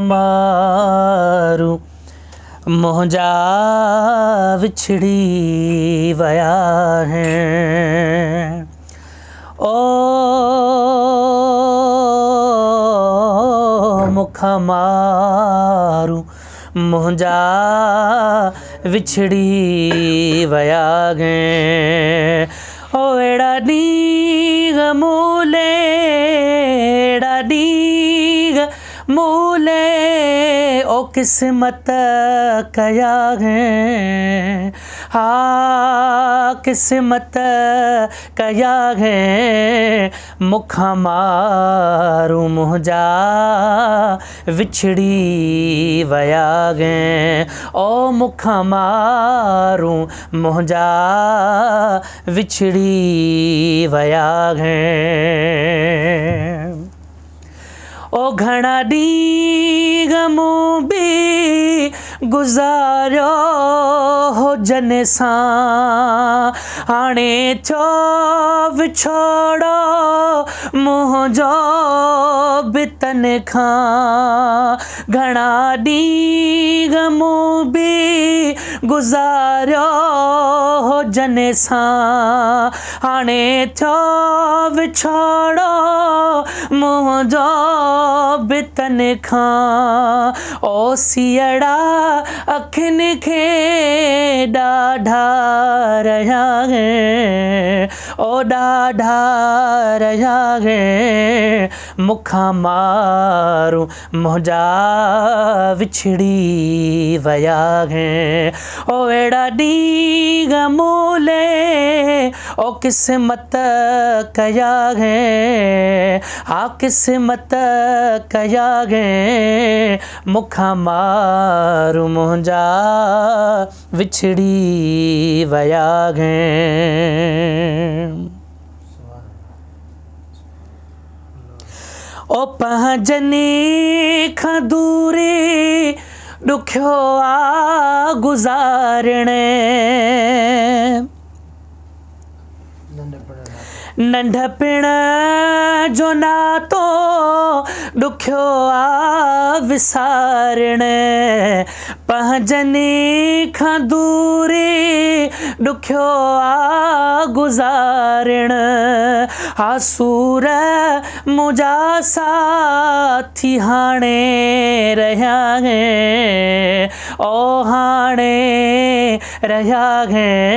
مارون منهنجا وڇڙي ويا آهن. او مون کان مارون منهنجا وڇڙي ويا آهن. او اهڙا ڏينهن مولي، اهڙا ڏينهن مولي او قسمت ڪيا هين، ها قسمت ڪيا هين، مون کان مارون منهنجا وڇڙي ويا هين. او مون کان مارون منهنجا وڇڙي ويا هين. او گهڻا ڏينهن مون به گذاريو هو جن سان، هاڻي ٿيو وڇوڙو منهنجو به تن کان. گهڻا ڏينهن مون به گذاريو هو جن سان، هاڻي ٿيو وڇوڙو منهنجو به تن کان. او سيئڙا اکين کي ڏاڍا رهيا هين، او ڏاڍا رهيا هين، مون کان مارون منهنجا وڇڙي ويا هين. او اهڙا ڏينهن مولي او قسمت ڪيا هين، ها قسمت ڪيا هين، مون کان مارون منهنجا وڇڙي ويا هين. او پنهنجن کان دوري ڏکيو آ گذارڻ، ننڍپڻ جو ناتو ڏکيو آ وسارڻ. پنهنجن کان دوري ڏکيو آ گذارڻ، ها سور منهنجا ساٿي هاڻي رهيا هين، او هاڻي رهيا هين.